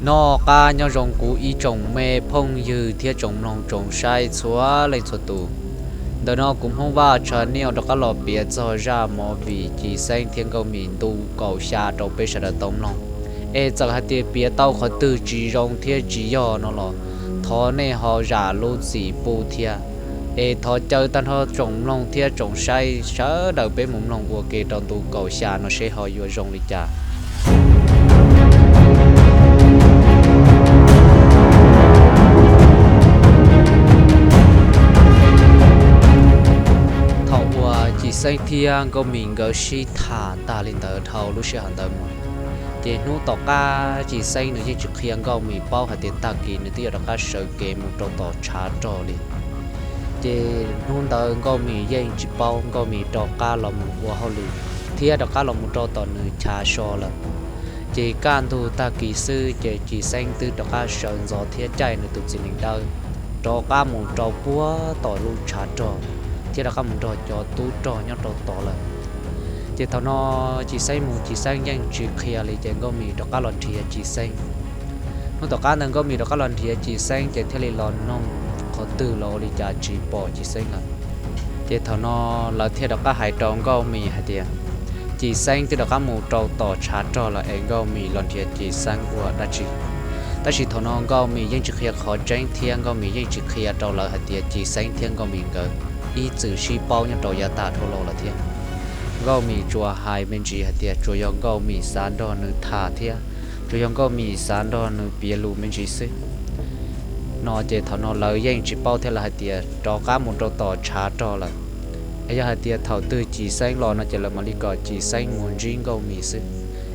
Noj qab nyob zoo kuv ib tsoom me phooj ywg thiab tsoom mloog tsoom saib txhua leej txhua tus. Ntawm no kuv Hmoob Vaj Tshav Niaj rov qab los piav txog zaj movie Ci Xeeb thiab Nkauj Mim ntu kaum xya rau peb sawv daws tau mloog. Es txawm hais tias piav tau qhov twg tsis zoo thiab tsis yog no los thov nej ho zam lub txim pub thiab. Es thov caw tag nrho tsoom mloog thiab tsoom saib sawv daws peb mus mloog ua ke rau ntu kaum xya no seb ho yuav zoo li cas. Thaum uas Ci Xeeb thiab Nkauj Mim nkawd sib tham tag li ntawd dhau lub sij hawm ntawd mus, ces hnub tom qab Ci Xeeb nws yeej tsis qhia Nkauj Mim paub hais tias tag kis nws twb yuav rov qab sawv kev mus rau tom tshav rog li. Ces hnub ntawd Nkauj Mim yeej tsis paub, Nkauj Mim rov qab los mus ua hauj lwm thiab rov qab los mus rau tom nws chav so lawm. Ces kaj ntug tag kis xwb ces Ci Xeeb twb rov qab sawv ntxov thiab caij nws tus txiv nees dawb rov qab mus rau puag tom lub tshav rog thiab rov qab mus nrog cov tub rog nyob rau tod lawm. Ces thaum no Ci Xeeb mus Ci Xeeb yeej tsis qhia li ces Nkauj Mim rov qab los nrhiav Ci Xeeb. Hnub tom qab ntawd Nkauj Mim rov qab los nrhiav Ci Xeeb ces thiaj li los noog qhov twg los ua li cas tsis pom Ci Xeeb lawm. Ces thaum no lawv thiaj rov qab hais rau Nkauj Mim hais tias Ci Xeeb twb rov qab mus rau tom tshav rog lawm es Nkauj Mim los nrhiav Ci Xeeb ua dab tsi. Tab sis thaum no Nkauj Mim yeej tsis qhia qhov tseeb thiab Nkauj Mim yeej tsis qhia rau lawv hais tias Ci Xeeb thiab Nkauj Mim nkawd ib txwm sib paub nyob rau yav tag dhau los lawm thiab. Nkauj Mim tsuas hais me ntsis hais tias tsuas yog Nkauj Mim xav nrog nws tham thiab tsuas yog Nkauj Mim xav nrog nws piav lus me ntsis xwb. No ces thaum no lawv yeej tsis paub thiab, lawv hais tias rov qab mus rau tom tshav rog lawm. Es yog hais tias thaum twg Ci Xeeb los no ces lawv mam li kom Ci Xeeb mus ntsib Nkauj Mim xwb,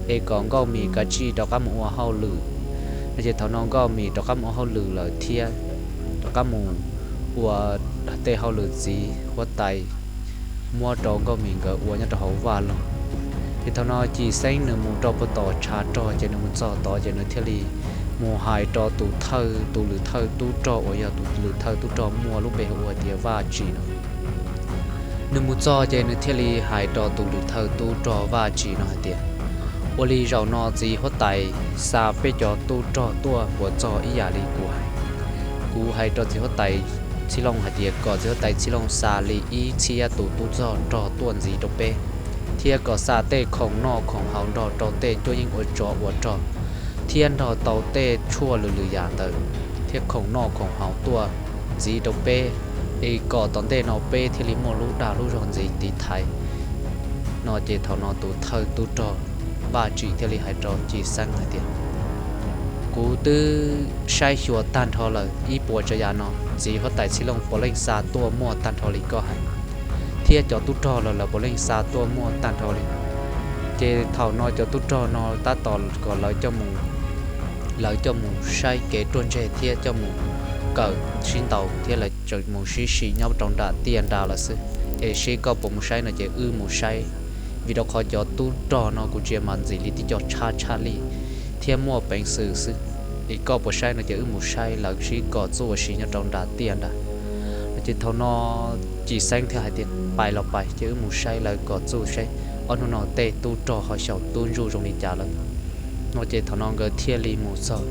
es kom Nkauj Mim kav tsij rov qab mus ua hauj lwm. No ces thaum no Nkauj Mim rov qab mus ua hauj lwm lawm thiab rov qab mus ua tej hauj lwm txiv huab tais muab rau Nkauj Mim nkawd ua nyob rau hauv vaj loog. Ces thaum no Ci Xeeb nws mus rau puag tom tshav rog ces nws mus txog tod ces nws thiaj li mus hais rau tus thawj, tus lwm thawj tub rog uas yog tus lwm thawj tub rog muaj lub npe hu ua tias Vaj Tsim no. Nws mus txog ces nws thiaj li hais rau tus lwm thawj tub rog Vaj Tsim no hais tias, ua li zaum no txiv huab tais xa peb cov tub rog tuaj puas txog ib yam li kuv hais? Kuv hais rau txiv huab tais Txhiv Looj hais tias kom txiv huab tais Txhiv Looj xa li ib txhiab tus tub rog tuaj ntxiv rau peb, thiab kom xa tej khoom noj khoom haus nrog rau tej cuab yeej ua tsov ua rog, thiab nrog tau tej tshuaj lwm lwm yam ntawd, thiab khoom noj khoom haus tuaj ntxiv rau peb, es kom tom ntej no peb thiaj li muaj lub dag lub zog ntxiv tiv thaiv. No ces thaum no tus thawj tub rog Vaj Tsim thiaj li hais rau Ci Xeeb hais tias, kuv twb saib xyuas tag nrho lawm, ib puas tsav yam no txiv huab tais Txhiv Looj puav leej xa tuaj muaj tag nrho li koj hais, thiab cov tub rog los lawv puav leej xa tuaj muaj tag nrho li. Ces thaum no cov tub rog no tab tom kom lawv coj mus, lawv coj mus saib kev ruaj ntseg thiab coj mus kawm sib ntaus thiab lawv tseem mus sib sim nyob rau nram tiaj nrag lawm xwb. Es seb koj puas mus saib no ces wb mus saib, vim rau qhov cov tub rog no kuv ntsia mas ntxim li tib co tshaj tshaj lij thiab muaj peev xwm xwb. Es koj puas saib no ces wb mus saib lawv sib kom txuj ua si nyob rau nram tiaj nrag. Ces thaum no Ci Xeeb thiaj hais tias pais los pais ces wb mus saib lawv kom txuj saib ob hnub no tej tub rog ho xyaum tub ntsuj zoo li cas lawm. No ces thaum no nkawd thiaj li mus txog,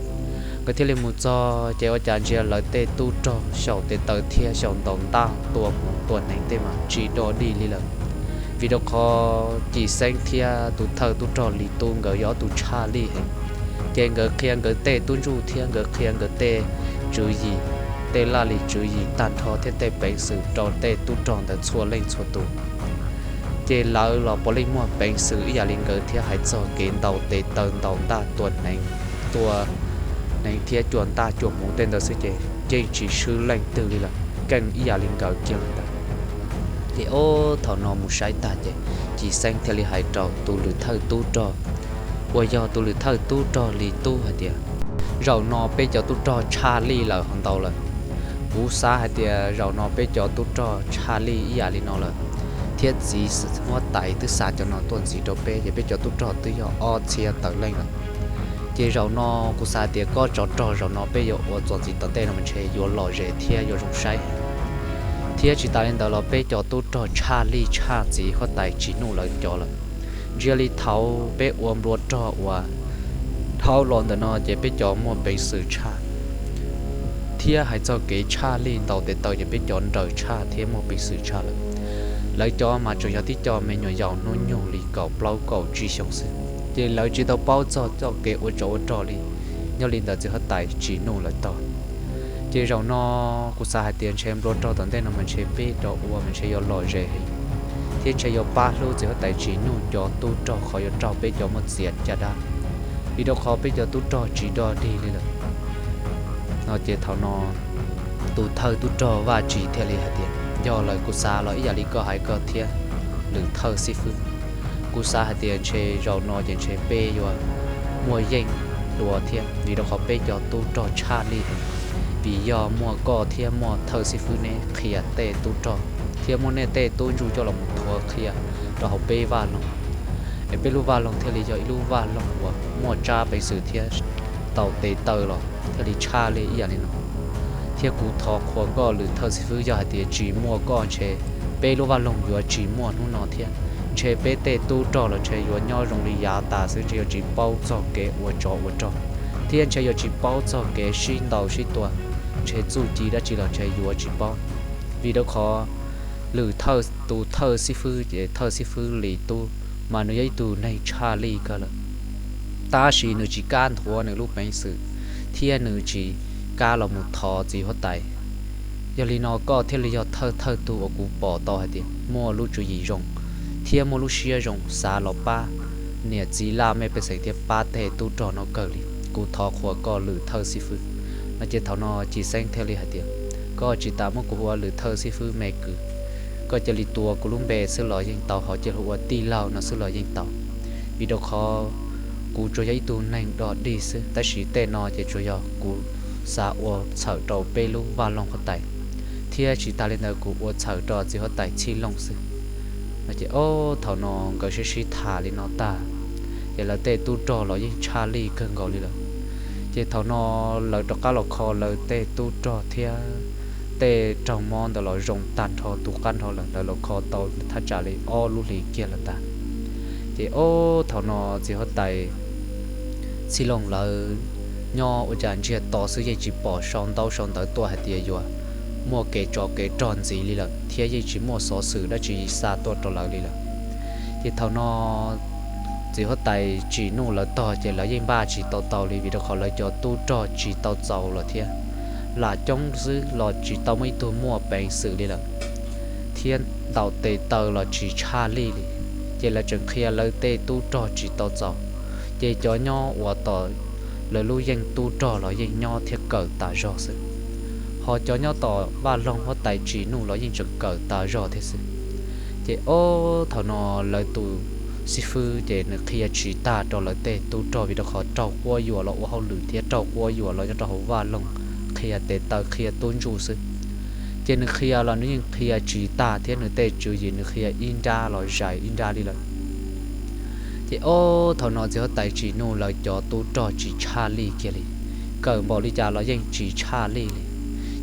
nkawd thiaj li mus txog ces ua cas ntsia lawv tej tub rog xyaum tes taw thiab xyaum ntaus ntaj tua hmuv tua hneev tej mas tsis dog dig li lawm. Vim rau qhov Ci Xeeb thiab tus thawj tub rog Lis Tub nkawd yog ob tug tshaj lij heev, ces nkawd qhia nkawd tej tub ntsuj thiab nkawd qhia nkawd tej tswv yim, tej laj lim tswv yim tag nrho thiab tej peev xwm rau tej tub rog ntawd txhua leej txhua tus. Ces lawv los puav leej muaj peev xwm ib yam li nkawd thiab hais txog kev ntaus tes taw ntaus ntaj tua hneev, tua hneev thiab cua ntaj cua hmuv tej ntawd xwb ces yeej tsis swb leej twg li lawm, keej ib yam li nkawd kiag li ntawd. Ces ob thaum no mus saib tag ces Ci Xeeb thiaj li hais rau tus lwm thawj tub rog uas yog tus lwm thawj tub rog Lis Tub hais tias, zaum no peb cov tub rog tshaj lij lawm hov ntau lawm. Kuv xav hais tias zaum no peb cov tub rog tshaj lij ib yam li no lawm, thiab txiv huab tais twb xa cov no tuaj ntxiv rau peb ces peb cov tub rog twb yog ob txhiab tawm leej lawm. Ces zaum no kuv xav hais tias kob tsov rog zaum no peb yuav ua txuas ntxiv tom ntej no mas ntshe yuav lom zem thiab yuav zoo saib heev. Thiab tsis tas li ntawd los peb cov tub rog tshaj lij tshaj txiv huab tais Tsim Nuj lawv cov lawm. Ntsia li thaud peb ua nplua rog uas Dhau los ntawm no ces peb cov muaj peev xwm tshaj, thiab hais txog kev tshaj lij ntaus tes taw ces peb cov nrawm tshaj thiab muaj peev xwm tshaj lawm. Lawv cov mas tseem yog tib co me nyuam yaus hnub nyoog li kaum plaub kaum tsib xyoos xwb, ces lawv tsis tau paub txog txoj kev ua tsov ua rog li. Nyob li ntawd txiv huab tais Tsim Nuj lawv tog. Ces zaum no kuv xav hais tias ntshe nplua rog tom ntej no mas ntshe peb rov ua mas ntshe yuav lom zem heev, thiab ntshe yuav pab hlub txiv huab tais Tsim Nuj cov tub rog qhov yuav raug peb cov muaj txiag caj dab, vim rau qhov peb cov tub rog tsis dog dig li lawm. No ces thaum no tus thawj tub rog Vaj Tsim thiaj li hais tias, yog lawm, kuv xav los ib yam li koj hais koj thiab, Lwm Thawj xib fwb. Kuv xav hais tias ntshe zaum no ces ntshe peb yuav muaj yeej dua thiab, vim rau qhov peb cov tub rog tshaj lij heev. Vim yog muaj koj thiab muaj Thawj xib fwb neb qhia tej tub rog, thiab muaj nej tej tub ntsuj coj los mus thuav qhia rau hauv peb vaj loog, es peb lub vaj loog thiaj li yog ib lub vaj loog uas muaj tsab peev xwm thiab ntaus tes taw los thiaj li tshaj lij ib yam li no. Thiab kuv thov qhuas koj Lwm Thawj xib fwb, yog hais tias tsis muaj koj ntshe peb lub vaj loog yuav tsis muaj hnub no thiab. Ntshe peb tej tub rog los ntshe yuav nyob zoo li yav tas xwb, ntshe yuav tsis paub txog kev ua tsov ua rog, thiab ntshe yuav tsis paub txog kev sib ntaus sib tua, ntshe txuj ci dab tsi los ntshe yuav tsis paub. Vim rau qhov Lwm Thawj, tus Thawj xib fwb ces Thawj xib fwb Lis Tub mas nws yog ib tug neeg tshaj lij kawg lawm, tab sis nws tsis kam nthuav nws lub peev xwm, thiab nws tsis kam los mus thov txiv huab tais. Yog li no koj thiaj li yog thawj thawj tug uas kuv pom tau hais tias muaj lub tswv yim zoo, thiab muaj lub siab zoo xav los pab niam txiv laj mej pej xeem thiab pab tej tub rog no kawg li. Kuv thov qhuas koj Lwm Thawj xib fwb. No ces thaum no Cim Xeeb thiaj li hais tias, koj tsis tas muab kuv hu ua Lwm Thawj xib fwb me kwv, koj cia li tuav kuv lub npe xwb los yeej tau, ho cia li hu ua tij laug no xwb los yeej tau. Vim rau qhov kuv tsuas yog ib tug neeg dog dig xwb, tab sis tej no ces tsuas yog kuv xav ua txhawm rau peb lub vaj loog huab tais, thiab tsis tas li ntawd kuv ua txhawm rau txiv huab tais Txhij Looj xwb. No ces ob thaum no nkawd sib sib tham li no tag, ces lawv tej tub rog los yeej tshaj lij kawg nkaus li lawm. Ces thaum no lawv rov qab los kho lawv tej tub rog thiab tej raug mob ntawd los zoo tag nrho, tu qab nrho lawm, lawv los kho tau thaj tsam li ob lub hlis kiag lawm ntag. Ces ob thaum no txiv huab tais Txhij Looj lawv nyob ua cas ntsiag to xwb, yeej tsis pom sau ntaub sau ntawv tuaj hais tias yuav muaj kev tsov kev rog ntxiv li lawm, thiab yeej tsis muaj xov xwm dab tsi xa tuaj rau lawv li lawm. Ces thaum no txiv huab tais Tsim Nuj lawv tog ces lawv yeej npaj tsis tau tau li, vim rau qhov lawv cov tub rog tsis tau txaus lawm thiab, lam coob xwb los tsis tau muaj ib tug muaj peev xwm li lawm, thiab ntaus tes taw los tsis tshaj lij li. Ces lawv tseem qhia lawv tej tub rog tsis tau txaus, ces cov nyob uas tom lawv lub yeej tub rog los yeej nyob thiab kawm tas zog xwb, ho cov nyob tom vaj loog huab tais Tsim Nuj los yeej tseem kawm tas zog thiab xwb. Ces ob thaum no lawv tus xib fwb ces nws qhia tsis tag rau lawv tej tub rog, vim rau qhov raug quab yuam los ua hauj lwm thiab raug quab yuam los nyob rau hauv vaj loog qhia tes taw qhia tub ntsuj xwb. Ces nws qhia los nws yeej qhia tsis tag thiab, nws tej tswv yim nws qhia ib nrab los zais ib nrab li lawm. Ces ob thaum no txiv huab tais Tsim Nuj lawv cov tub rog tsis tshaj lij kiag li, kawm npaum li cas los yeej tsis tshaj lij li.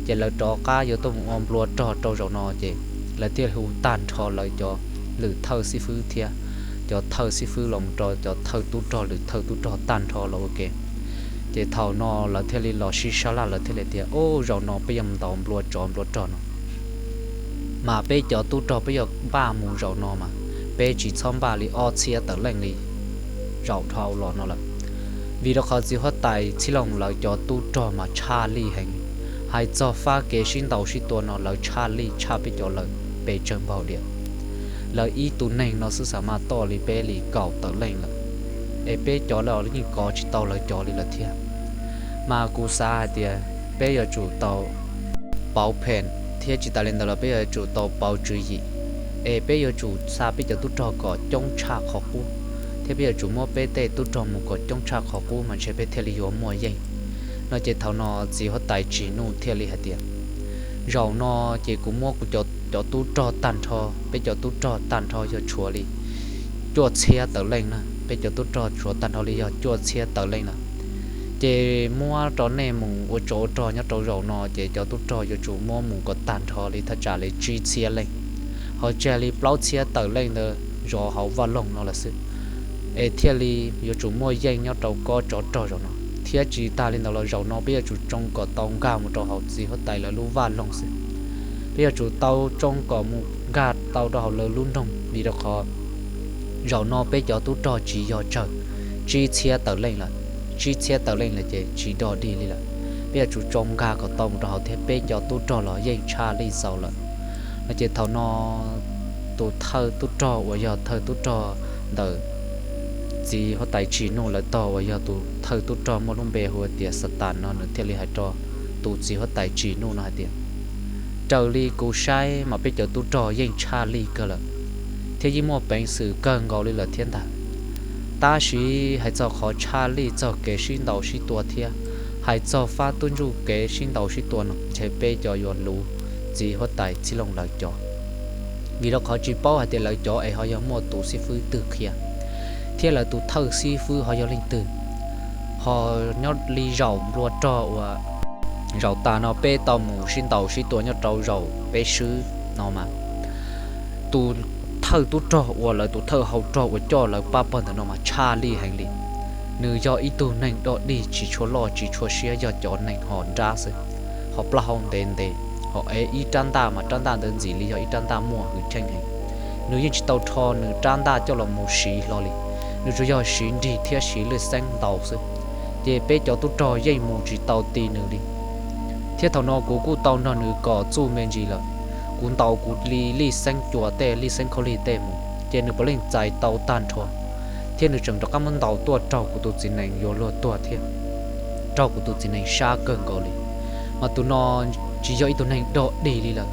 Ces lawv rov qab yuav tuaj mus ua nplua rog rau zaum no ces lawv thiaj hu tag nrho lawv cov Lwm Thawj xib fwb thiab cov Thawj xib fwb los mus rau cov thawj tub rog, Lwm Thawj tub rog tag nrho los ua ke. Ces thaum no lawv thiaj li los sib sab laj, lawv thiaj li tias, ub, zaum no peb yuav mus ntaus nplua tsov nplua rog no, mas peb cov tub rog peb yuav npaj mus zaum no mas peb tsis txhob npaj li ob txhiab tawm leej li zaum dhau los no lawm. Vim rau qhov txiv huab tais Txhij Looj lawv cov tub rog mas tshaj lij heev, hais txog fab kev sib ntaus sib tua no lawv tshaj lij tshaj peb cov lawm pes tsawg npaum diam. Lawv ib tug neeg no xwb xav mas toj li peb li kaum tawm leej lawm, es peb cov los yeej kov tsis tau lawv cov li lawm thiab. Mas kuv xav hais tias peb yuav tsum tau pauv phem, thiab tsis tas li ntawd los peb yuav tsum tau pauv tswv yim, es peb yuav tsum xa peb cov tub rog kom coob tshaj qhov qub, thiab peb yuav tsum muab peb tej tub rog mus kom coob tshaj qhov qub mas ntshe peb thiaj li yuav muaj yeej. No ces thaum no txiv huab tais Tsim Nuj thiaj li hais tias, zaum no ces kuv muab kuv cov tub rog tag nrho, peb cov tub rog tag nrho yog tshuav li cuaj txhiab tawm leej na, peb cov tub rog tshuav tag nrho li yog cuaj txhiab tawm leej lawm. Ces muab rau nej mus ua tsov ua rog nyob rau zaum no ces cov tub rog yuav tsum muab mus kom tag nrho li thaj tsam li tsib txhiab leej, ho tseg li plaub txhiab tawm leej ntawd zov hauv vaj loog no lawm xwb. es thiaj li yuav tsum muaj yeej nyob rau kob tsov rog zaum no. Thiab tsis tas li ntawd los zaum no peb yuav tsum tsoo kom tau nkag mus rau hauv txiv huab tais lawv lub vaj loog xwb. Peb yuav tsum tau tsoo kom mus nkag tau rau hauv lawv lub nroog, vim rau qhov zaum no peb cov tub rog tsis yog tsawg, tsib txhiab tawm leej lawm. Tsib txhiab tawm leej lawm ces tsis dog dig li lawm. Peb yuav tsum tsoo nkag kom tau mus rau hauv thiab peb cov tub rog los yeej tshaj lij xaus lawm. No ces thaum no tus thawj tub rog uas yog thawj tub rog ntawm txiv huab tais Tsim Nuj lawv tog uas yog tus thawj tub rog muaj lub npe hu tias Xatas no nws thiaj li hais rau tus txiv huab tais Tsim Nuj no hais tias, raws li kuv saib mas peb cov tub rog yeej tshaj lij kawg lawm, thiab yeej muaj peev xwm kawg nkaus li lawm thiab ntag. Tab sis hais txog qhov tshaj lij txog kev sib ntaus sib tua thiab hais txog fab tub ntsuj kev sib ntaus sib tua no ntshe peb cov yuav luv txiv huab tais Txhiaj Looj lawv cov, vim rau qhov tsis paub hais tias lawv cov es ho yog muaj tus xib fwb twg qhia, thiab lawv tus thawj xib fwb ho yog leej twg. Ho nyob li zaum nplua rog uas zaum tas no peb tau mus sib ntaus sib tua nyob rau zaum peb swb no mas, tus thawj tub rog uas lawv tus thawj hau rog uas coj lawv pab pawg ntawm no mas tshaj lij heev li. Nws yog ib tug neeg dog dig tsis tshua loj tsis tshua siab, yog cov neeg ho nrab xwb, ho plaub hau ntev ntev, ho ev ib rab ntaj mas rab ntaj ntawd ntxim li yog ib rab ntaj muaj hwj chim heev. Nws yeej tsis tau rho nws rab ntaj coj los mus siv hlo li, nws tsuas yog siv nrig thiab siv lwj xeeb ntaus xwb, ces peb cov tub rog yeej mus tsis tau ti nws li. Thiab thaum no kuv kuj tau nrog nws kom txuj me ntsis lawm, kuv ntaus kuv li lij xeeb cua tej lij xeeb khaub lig tej mus ces nws puav leej txais tau tag nrho, thiab nws tseem rov qab muab ntaus tuaj raug kuv tus txiv nees yuav luag tuag thiab, raug kuv tus txiv nees sab kawg nkaus li. Mas tus no tsis yog ib tug neeg dog dig li lawm,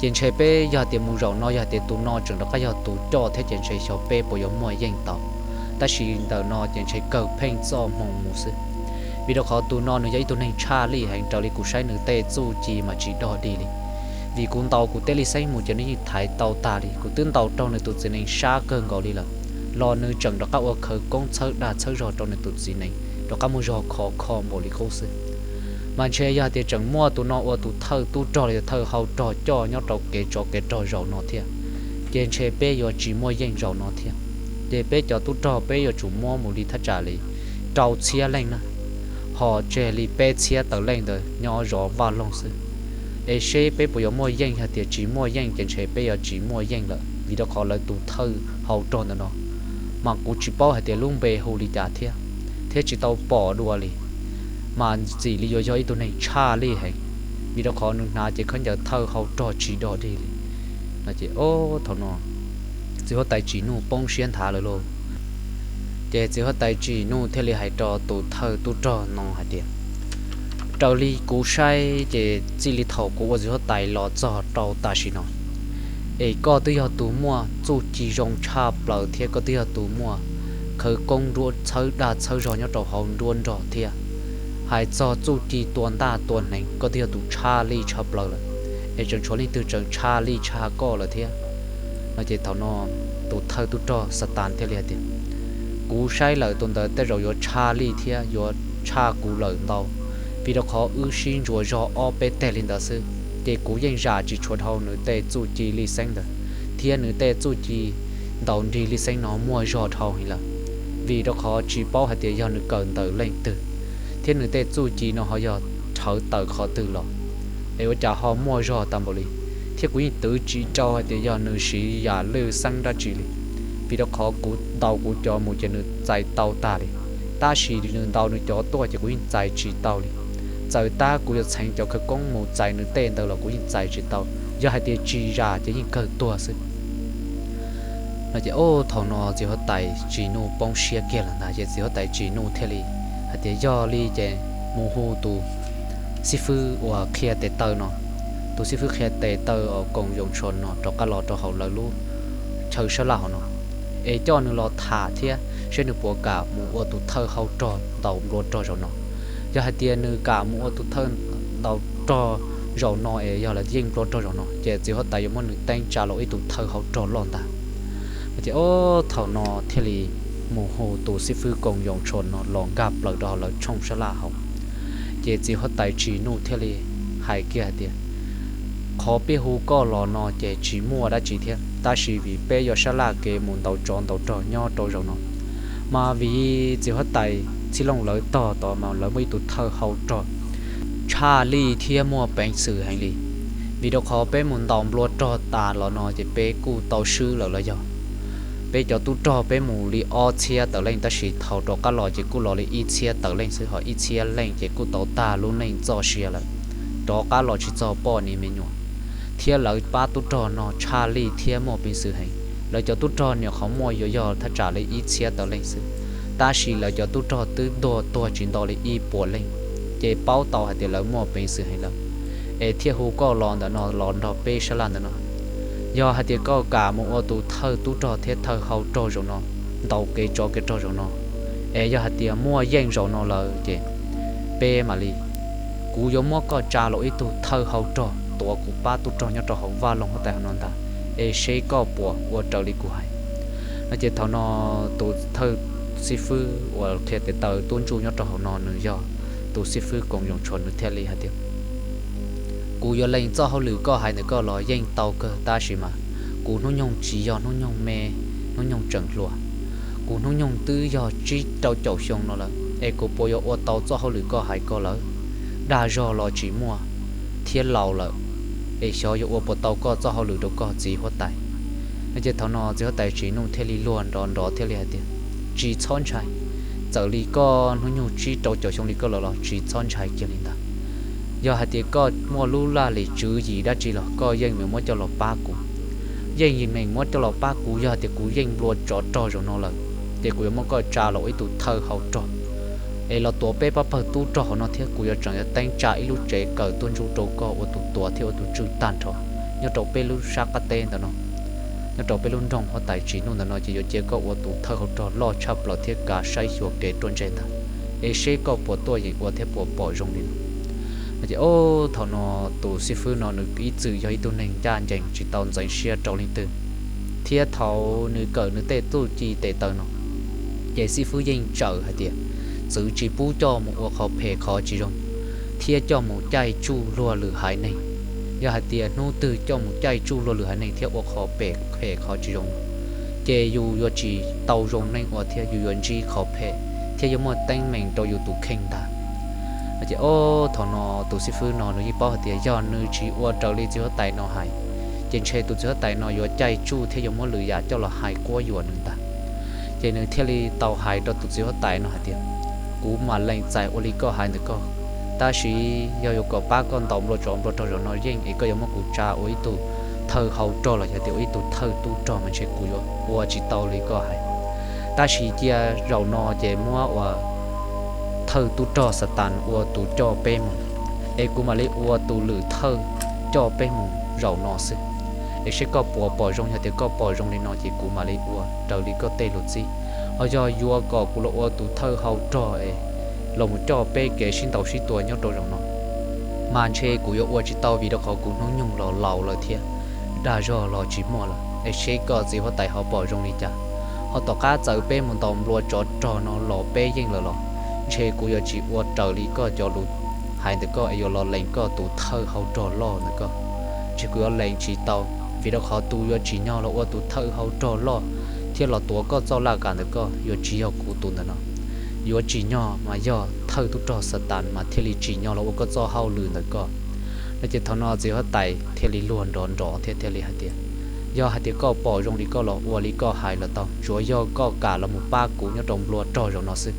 ces ntshe peb yog tias mus zaum no yog tias tus no tseem rov qab yog tus coj thiab ces ntshe xyov peb puas yuav muaj yeej tau, tab sis ntawm no ces ntshe kawg pheej txoj hmoo mus xwb. Vim rau qhov tus no nws yog ib tug neeg tshaj lij heev, raws li kuv saib nws tej txuj ci mas tsis dog dig li. Vim kuv ntaus kuv tej lij xeeb mus ces nws yeej thaiv tau tag li, kuv twb ntaus raug nws tus txiv nees sab kawg nkaus li lawm, los nws tseem rov qab ua khawv koob txhawb dag txhawb zog rau nws tus txiv nees rov qab muaj zog khov kho npaum li qub xwb. Mas ntshe yog tias tseem muaj tus no ua tus thawj tub rog los yog thawj hau rog coj nyob rau kev tsov kev rog zaum no thiab, ces ntshe peb yuav tsis muaj yeej zaum no thiab. Ces peb cov tub rog peb yuav tsum muab mus li thaj tsam li rau txhiab leej na, ho tseg li peb txhiab tawm leej ntawd nyob zov vaj loog xwb. Es seb peb puas yuav muaj yeej, yog tias tsis muaj yeej ces ntshe peb yuav tsis muaj yeej lawm, vim rau qhov lawv tus thawj hau rog ntawm no mas kuv tsis paub hais tias lub npe hu li cas thiab, thiab tsis tau pom dua li, mas ntxim li yuav yog ib tug neeg tshaj lij heev, vim rau qhov nws hnav cev khaub ncaws thawj hau rog tsis dog dig li. No ces thaum no txiv huab tais Tsim Nuj poob siab nthav lawm lauj. Ces txiv huab tais Tsim Nuj thiaj li hais rau tus thawj tub rog no hais tias, raws li kuv saib ces txij li thaum kuv ua txiv huab tais los txog rau tam sim no, es koj twb yog tus muaj txuj ci zoo tshaj plaws thiab koj twb yog tus muaj khawv koob nruab txhawb dag txhawb zog nyob rau hauv nruab nrog thiab. Hais txog txuj ci tua ntaj tua hneev koj twb yog tus tshaj lij tshaj plaws lawm, es tseem tshuav leej twg tseem tshaj lij tshaj koj lawm thiab? No ces thaum no tus thawj tub rog Xatas thiaj li hais tias, kuv saib lawm tus ntawd tej zaum yuav tshaj lij thiab yuav tshaj kuv lawm ntau, vim rau qhov wb sib ntsuas zog ob peb teg li ntawd xwb, ces kuv yeej zam tsis tshua dhau nws tej txuj ci lij xeeb ntawd, thiab nws tej txuj ci ntaus nrig lij xeeb no muaj zog dhau heev lawm, vim rau qhov tsis paub hais tias yog nws kawm ntawm leej twg, thiab nws tej txuj ci no ho yog rhawv tawm qhov twg los, es ua cas ho muaj zog tag npaum li, thiab kuv yeej twv tsis rau hais tias yog nws siv yam lwj xeeb dab tsi li, vim rau qhov kuv ntaus kuv cov mus ces nws txais tau tag li, tab sis nws ntaus nws cov tuaj ces kuv yeej txais tsis tau li. Txawm tab kuv yuav txheev cov khawv koob mus txais nws tej ntawd los kuv yeej txais tsis tau, yog hais tias tsis zam ces yeej kawg tuag xwb. No ces thaum no txiv huab tais Tsim Nuj poob siab kiag lawm ntag, ces txiv huab tais Tsim Nuj thiaj li hais tias yog li ces mus hu tus xib fwb uas qhia tes taw no, tus xib fwb qhia tes taw uas koom yoos tsho no rov qab los rau hauv lawv lub chaw sab laj hauv no, es coj nws los tham thiab seb nws puas kam mus ua tus thawj hau rog ntaus nplua rog zaum no. Yog hais tias nws kam mus ua tus thawj ntaus rog zaum no es yog lawv yeej nplua rog zaum no ces txiv huab tais yuav muab nws teeb tsa los ib tug thawj hau rog loj ntag. No ces thaum no thiaj li mus hu tus xib fwb koom yoos tsho no los nkag plaws rau hauv lawv tshooj sab laj hauv. Ces txiv huab tais Tsim Nuj thiaj li hais kiag hais tias, qhov peb hu koj los no ces tsis muaj dab tsi thiab, tab sis vim peb yuav sab laj kev mus ntaus tsov ntaus rog nyob rau zaum no, Mas vim txiv huab tais Txhiv Looj lawv tog tod mas lawv muaj ib tug thawj hau rog tshaj lij thiab muaj peev xwm heev li. Vim rau qhov peb mus ntaus nplua rog tas los no ces peb kuj tau swb lawm los yog. Peb cov tub rog peb mus li ob txhiab tawm leej tab sis thaum rov qab los ces kuj los li ib txhiab tawm leej xwb, ho ib txhiab leej ces kuj tau tag lub neej txoj sia lawm, rov qab los tsis txog poj niam me nyuam. Thiab lawv pab tub rog no tshaj lij thiab muaj peev xwm heev. Lawv cov tub rog nyuam qhuav muaj yuav yog thaj tsam li ib txhiab tawm leej xwb, tab sis lawv cov tub rog twb tuag tuag tsis nto li ib puas leej, ces paub tau hais tias lawv muaj peev xwm heev lawm, es thiaj hu koj los ntawm no los nrog peb sab laj ntawm no. Yog hais tias koj kam mus ua tus thawj tub rog thiab thawj hau rog zaum no, ntaus kev tsov kev rog zaum no, es yog hais tias muaj yeej zaum no lawm ces peb mam li, kuv yuav muab koj tsa los ib tug thawj hau rog tuav kuv pab tub rog nyob rau hauv vaj loog huab tais hauv no ntag, es seb koj puas ua raws li kuv hais. No ces thaum no tus thawj xib fwb uas qhia tes taw tub ntsuj nyob rau hauv no nws yog tus xib fwb Koos Yoos Tshuas, nws thiaj li hais tias, kuv yuav lees txoj hauj lwm koj hais ntawm koj los yeej tau kawg tab sis mas kuv hnub nyoog tsis yog hnub nyoog me, hnub nyoog tseem hluas. Kuv hnub nyoog twb yog tsib rau caum xyoo no lawm es kuv puas yuav ua tau txoj hauj lwm koj hais ko lawm? Dag zog los tsis muaj thiab laus lawm, es xyov yuav ua puas tau koj txoj hauj lwm rau koj txiv huab tais. No ces thaum no txiv huab tais Tsim Nuj thiaj li luag nrov nrov thiaj li hais tias, tsis txhob ntshai, txawm li koj hnub nyoog tsib rau caum xyoo li koj lawm los tsis txhob ntshai kiag li ntag. Yog hais tias koj muaj lub laj lim tswv yim dab tsi los koj yeej meem muab coj los pab kuv. Yeej meem muab coj los pab kuv, yog hais tias kuv yeej nplua tsov rog zaum no lawm, ces kuv yuav muab koj tsa los ua ib tug thawj hau rog es los tuav peb pab pawg tub rog hauv no thiab kuv yuav tseem yuav teeb tsa ib lub tsev kawm tuaj ntsuj rau koj ua tus tuav thiab ua tus tswj tag nrho nyob rau peb lub sab qab teb ntawm no, nyob rau peb lub nroog huab tais Tsim Nuj ntawm no ces yuav cia koj ua tus thawj hau rog loj tshaj plaws thiab kav saib xyuas kev ruaj ntseg ntag, es seb koj puas tuaj yeem ua thiab puas pom zoo li no. No ces ob thaum no tus xib fwb no nws ib txwm yog ib tug neeg ncaj ncees tsis tau ntxeev siab rau leej twg, thiab thaum nws kawm nws tej txuj ci tes taw no ces xib fwb yeej tsawm hais tias txwv tsis pub coj mus ua qhov phem qhov tsis zoo thiab coj mus caij tsuj luag lwm haiv neeg. Yog hais tias hnub twg coj mus caij tsuj luag lwm haiv neeg thiab ua qhov phem qhov tsis zoo, ces yus yuav tsis tau zoo neej ua thiab yus yuav ntsib qhov phem thiab yuav muaj teeb meem rau yus tus kheej ntag. Ces ob thaum no tus xib fwb no nws yeej paub hais tias yog nws tsis ua raws li txiv huab tais no hais, ces ntshe tus txiv huab tais no yuav caij tsuj thiab yuav muab lwm yam coj los hais quab yuam nws ntag. Ces nws thiaj li tau hais rau tus txiv huab tais no hais tias, kuv mam lees txais ua li koj hais ntawm koj, tab sis yog yuav kom pab koj ntaus nplua tsov nplua rog zaum no yeej es koj yuav muab kuv tsa ua ib tug thawj hau rog los yog tias ua ib tug thawj tub rog mas ntshe kuv yuav ua tsis tau li koj hais. Tab sis cia zaum no ces muab ua thawj tub rog Xatas ua tus coj peb mus, es kuv mam li ua tus lwm thawj coj peb mus zaum no xwb, es seb koj puas pom zoo. Yog tias koj pom zoo li no ces kuv mam li ua raws li koj tej lus txib. Ho yog yuav kom kuv los ua tus thawj hau rog es los mus coj peb kev sib ntaus sib tua nyob rau zaum no mas ntshe kuv yuav ua tsis tau vim rau qhov kuv hnub nyoog los laus lawm thiab dag zog los tsis muaj lawm, es seb koj txiv huab tais ho pom zoo li cas. Ho tom qab txawm peb mus ntaus nplua tsov rog no los peb yeej lawm los ntshe kuv yuav tsis ua raws li koj cov lus hais ntawm koj es yuav los lees koj tus thawj hau rog loj ntawm koj. Ntshe kuv yuav lees tsis tau vim rau qhov tus yuav tsim nyog los ua tus thawj hau rog loj thiab los tuav koj txoj laj kam ntawm koj yuav tsis yog kuv tus ntawm no. Yuav tsim nyog mas yog thawj tub rog Xatas mas thiaj li tsim nyog los ua koj txoj hauj lwm ntawm koj. No ces thaum no txiv huab tais thiaj li luag nrov nrov thiab thiaj li hais tias, yog hais tias koj pom zoo li koj los ua li koj hais los tau, tsuav yog koj kam los mus pab kuv nyob rau nplua rog zaum no xwb.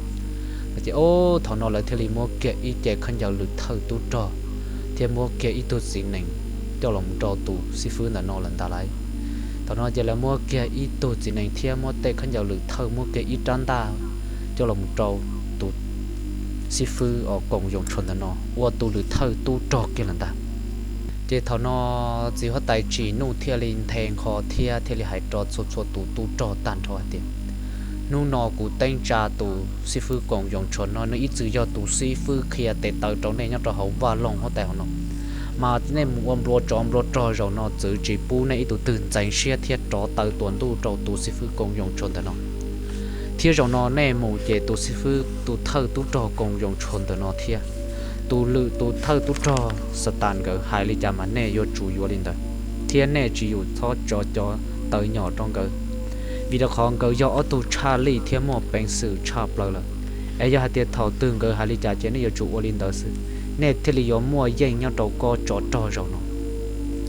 No ces ob thaum no lawv thiaj li muab kiag ib ce khaub ncaws lwm thawj tub rog thiab muab kiag ib tug txiv nees coj los rau tus xib fwb ntawm no lawm ntag lauj. Thaum no ces lawv muab kiag ib tug txiv nees thiab muab tej khaub ncaws lwm thawj muab kiag ib rab ntaj coj los rau tus xib fwb Koos Yoos Tshuas ntawm no ua tus lwm thawj tub rog kiag lawm ntag. Ces thaum no txiv huab tais Tsim Nuj thiaj li nthe nqho thiab thiaj li hais rau txhua txhua tus tub rog tag nrho hais tias, hnub no kuv teeb tsa tus xib fwb Koos Yoos Tshuas no, nws ib txwm yog tus xib fwb qhia tes taw rau nej nyob rau hauv vaj loog huab tais hauv no, mas nej mus ua nplua tsov nplua rog zaum no txwv tsis pub nej ib tug twg ntxeev siab thiab rov taw tuas ntuj rau tus xib fwb Koos Yoos Tshuas ntawm no. Thiab zaum no nej mus ces tus xib fwb tus thawj tub rog Koos Yoos Tshuas ntawm no thiab tus lwm tus thawj tub rog Xatas nkawd hais li cas mas nej yuav tsum yuav li ntawd, thiab nej tsis yus txhob tso cov taw nyom rau nkawd. vim rau qhov nkawd yog ob tug tshaj lij thiab muaj peev xwm tshaj plaws lawm. Es yog hais tias thaum twg nkawd hais li cas ces nej yuav tsum ua li ntawd xwb, nej thiaj li yuav muaj yeej nyob rau kob tsov rog zaum no.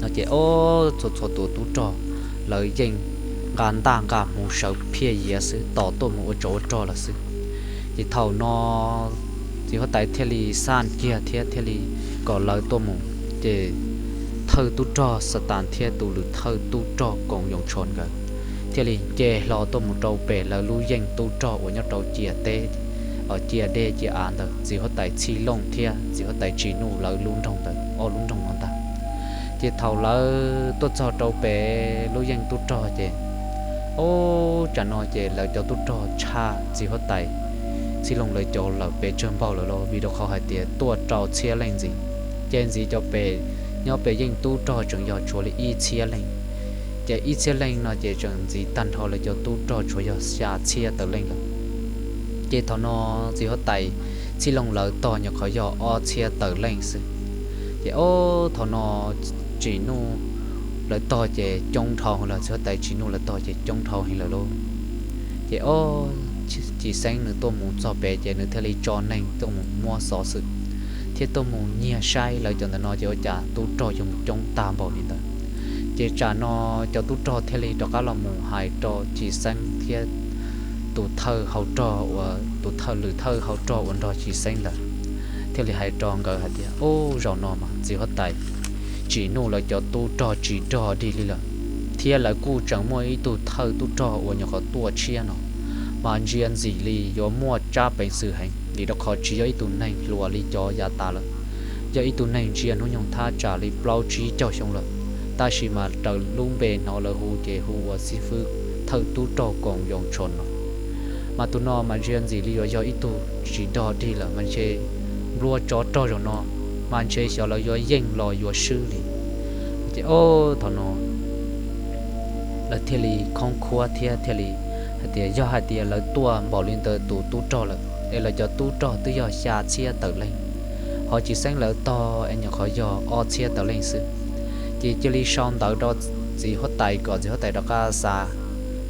No ces ob txhua txhua tus tub rog lawv yeej nqa ntaj nqa hmuv sawv phiaj yiav xwb tos tuaj mus ua tsov ua rog lawm xwb. Ces thaum no txiv huab tais thiaj li xaj kiag thiab thiaj li kom lawv tuaj mus. Ces thawj tub rog Xatas thiab tus lwm thawj tub rog Koos Yoos Tshos nkawd thiaj li nce hlo tuaj mus rau pem lawv lub yeej tub rog uas nyob rau ciam teb, ciam dej ciam av ntawd, txiv huab tais Txhij Looj thiab txiv huab tais Tsim Nuj lawv lub nroog ntawd, ob lub nroog no ntag. Ces thaum lawv tuaj txog rau pem lub yeej tub rog ces, ub, tsam no ces lawv cov tub rog tshaj txiv huab tais Txhij Looj lawv cov lawm pes tsawg npaug lawm lauj, vim rau qhov hais tias tuaj rau txhiab leej ntxiv. Ces ntxiv cov pem, nyob pem yeej tub rog tseem yog tshuav li ib txhiab leej. Ces ib txhiab leej no ces tseem ntxiv tag nrho lawv cov tub rog tshuav yog xya txhiab tawm leej lawm. Ces thaum no txiv huab tais Txhij Looj lawv tog nyuam qhuav yog ob txhiab tawm leej xwb. Ces ob thaum no Tsim Nuj lawv tog ces coob dhau heev lawm, txiv huab tais Tsim Nuj lawv tog ces coob dhau heev lawm lauj. Ces ob Cim Xeeb nws tuaj mus txog pem ces nws thiaj li tso neeg tuaj mus muab xov xwm thiab tuaj mus nyiag saib lawv cov ntawm no ces ua cas tub rog yuav mus coob tag npaum li ntawd. Ces tsam no cov tub rog thiaj li rov qab los mus hais rau Cim Xeeb thiab tus thawj hau rog uas, tus thawj lwm thawj hau rog uas nrog Cim Xeeb ntawd, thiaj li hais rau nkawd hais tias, ub, zaum no mas txiv huab tais Tsim Nuj lawv cov tub rog tsis dog dig li lawm, thiab lawv kuj tseem muaj ib tug thawj tub rog uas nyuam qhuav tuaj tshiab no, mas ntsia ntxim li yuav muaj tsab peev xwm heev li rau qhov tsis yog ib tug neeg hluas li cov yav tas lawm, yog ib tug neeg ntsia hnub nyoog thaj tsam li plaub tsib caug xyoo lawm, tab sis mas raws lub npe hnov lawv hu ces hu ua xib fwb thawj tub rog Koos Yoos Tshos no. Mas tus no mas ntsia ntxim li yuav yog ib tug tsis dog dig lawm mas ntshe nplua tsov rog zaum no mas ntshe xyov lawv yuav yeej los yuav swb li. Ces ob thaum no lawv thiaj li khoob khuab thiab thiaj li hais tias yog hais tias lawv tuaj npaum li ntawd tus tub rog lawm es lawv cov tub rog twb yog xya txhiab tawm leej, ho Cim Xeeb lawv tog es nyuam qhuav yog ob txhiab tawm leej xwb. Ces cia li sau ntawv rau txiv huab tais kom txiv huab tais rov qab xa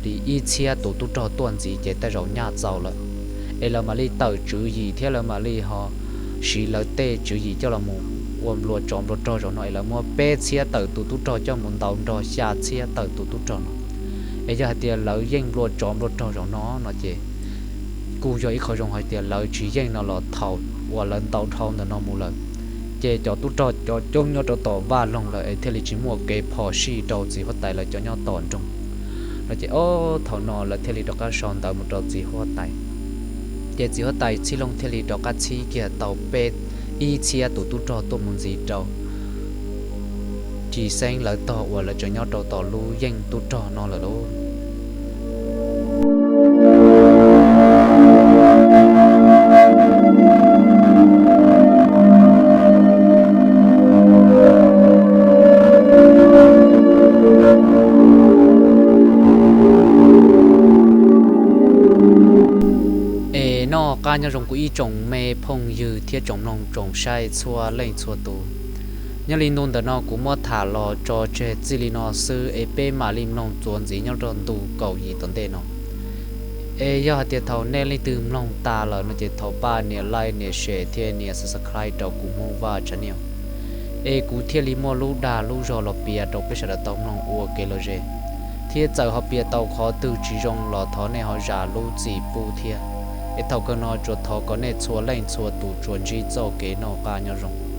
li ib txhiab tus tub rog tuaj ntxiv ces tej zaum nyaj txaus lawm, es lawv mam li tawm tswv yim thiab lawv mam li ho siv lawv tej tswv yim coj los mus ua nplua tsov nplua rog zaum no es lawv muab peb txhiab tawm tus tub rog coj mus ntaus nrog xya txhiab tawm tus tub rog no. Es yog hais tias lawv yeej nplua tsov nplua rog zaum no no ces kuj yog ib qho zoo hais tias lawv tsis yeej no los thaum uas lawv ntaus dhau ntawm no mus lawm, ces cov tub rog cov coob nyob rau tom vaj loog lawm es thiaj li tsis muaj kev phom sij rau txiv huab tais lawv cov nyob tom nroog no. Ces ob thaum no lawv thiaj li rov qab sau ntawv mus rau txiv huab tais. Ces txiv huab tais Txhij Looj thiaj li rov qab txhib kiag tau peb, ib txhiab tus tub rog tuaj mus ntxiv rau Cim Xeeb lawv tog uas lawv tseem nyob rau tom lub yeej tub rog no lawm lauj. Es noj qab nyob zoo kuv ib tsoom me phooj ywg thiab tsoom mloog tsoom saib txhua leej txhua tus. Nyob li ntu ntawm no kuv muab tham los tso tseg txij li no xwb es peb mam li mloog txuas ntxiv nyob rau ntu kaum yim tom ntej no. Es yog hais tias thaum nej leej twg mloog tas lawm no ces thov pab nias like nias share thiab nias subscribe rau kuv Hmoob Vaj channel, es kuv thiaj li muaj lub dag lub zog los piav rau peb sawv daws tau mloog ua kev lom zem. Thiab txawm ho piav tau qhov twg tsis zoo los thov nej ho zam lub txim pub thiab. Es thaum kawg no tsuas thov kom nej txhua leej txhua tus tsuas ntsib txoj kev noj qab nyob zoo.